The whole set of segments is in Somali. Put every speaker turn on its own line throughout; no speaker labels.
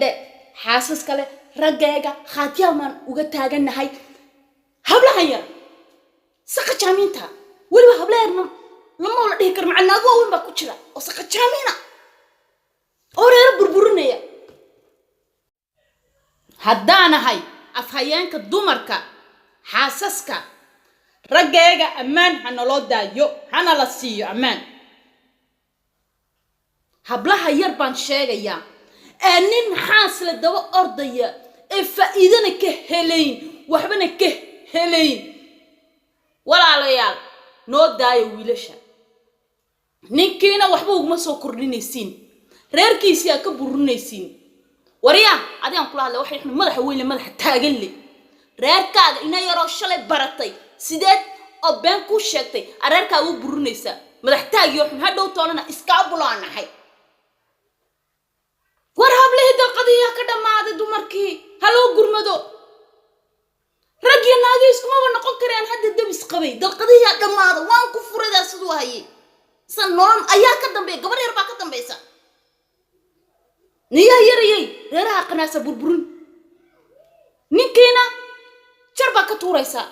Heedhe, xaasas kale, raggeega khaatiyaamaan uga taagannahay. Hablahan yar saqajaamiinta, weliba habla yarna lama la dhihi karo, maca naago waaweyn baa ku jira oo saqajaamiina oo reero burburinaya. Haddaanahay afhayeenka dumarka xaasaska raggeega, ammaan ha naloo daayo, hana la siiyo ammaan. Hablaha yar baan sheegayaa ee nin xaasle daba ordaya ee faa'iidana ka helayn, waxbana ka helayn. Walaalayaal, noo daayo wiilasha. Ninkiina waxba uguma soo kordhinaysiin, reerkiisii aa ka burinaysiin. Waryaa, adigaan kula hadlay, waxay xun madaxa weynle, madaxa taagan le, reerkaaga ina yaroo shalay baratay sideed oo been kuu sheegtay aa reerkaaga u burinaysaa. Madax taagiyo xun, hadhow toolana iskaabulaan nahay. War hablihii dalqadiyaa ka dhammaaday, dumarkii ha loo gurmado. Raggiyo naagii iskumaba noqon kareen hadda dabis qabay, dalqadiyaa dhammaada. Waan ku furadaa siduu hayay sa nolol ayaa ka dambeeya, gabar yar baa ka dambaysa. Niyaa yarayay reeraha qanaasa burburin, ninkiina jar baa ka tuuraysaa,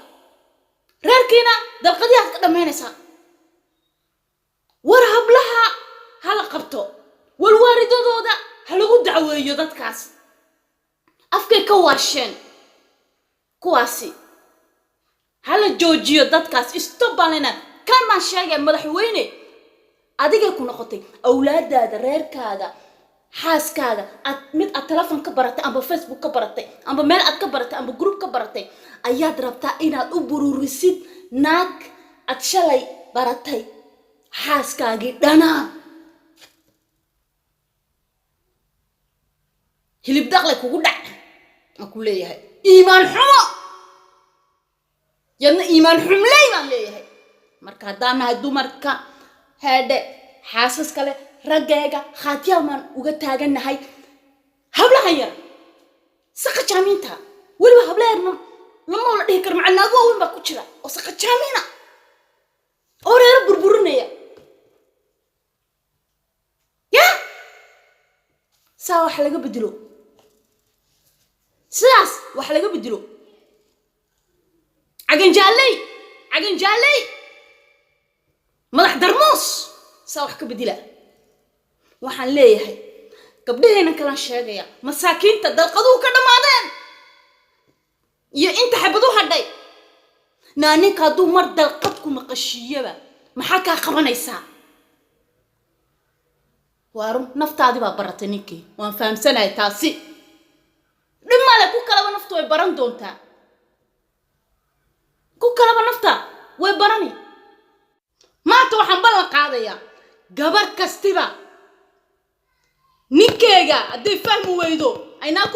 reerkiina dalqadiyaad ka dhammaynaysaa. War hablaha ha la qabto, walwaaridadooda ha lagu dacweeyo. Dadkaas afkay ka waasheen kuwaasi, ha la joojiyo dadkaas. Stop baan leenahay. Kan baan sheegaya, madaxweyne, adigay ku noqotay. Awlaadaada, reerkaaga, xaaskaaga aad mid aad telefon ka baratay amba Facebook ka baratay amba meel aad ka baratay amba group ka baratay ayaad rabtaa inaad u bururisid naag aad shalay baratay, xaaskaagii dhanaa. Hilib daqle kugu dhac aan ku leeyahay. Iimaan xumo yadna, iimaan xumley baan leeyahay. Marka haddaan nahay dumarka, heedhe, xaasas kale, raggeega khaatiyaamaan uga taagannahay. Hablahan yar saqajaamiinta, weliba habla yarna lama la dhihi karo, maca naago waaweyn baa ku jira oo saqajaamiina oo reero burburinaya. Ya saa wax laga bedelo, sidaas wax laga bedelo. Caganjaaley, caganjaaley, madax darmuus, saa wax ka bedela. Waxaan leeyahay gabdhaheenan kalaan sheegaya, masaakiinta dalqaduhu ka dhammaadeen iyo inta xabad u hadhay. Naa ninka hadduu mar dalqad ku maqashiiyaba, maxaa kaa qabanaysaa? Waa run, naftaadii baa baratay ninkii, waan fahamsanahay taasi. Dhib male, ku kalaba naftu way baran doontaa, ku kalaba nafta way barani. Maanta waxaan ballan qaadayaa gabar kastiba ninkeega hadday fahmi weydo aynaa ku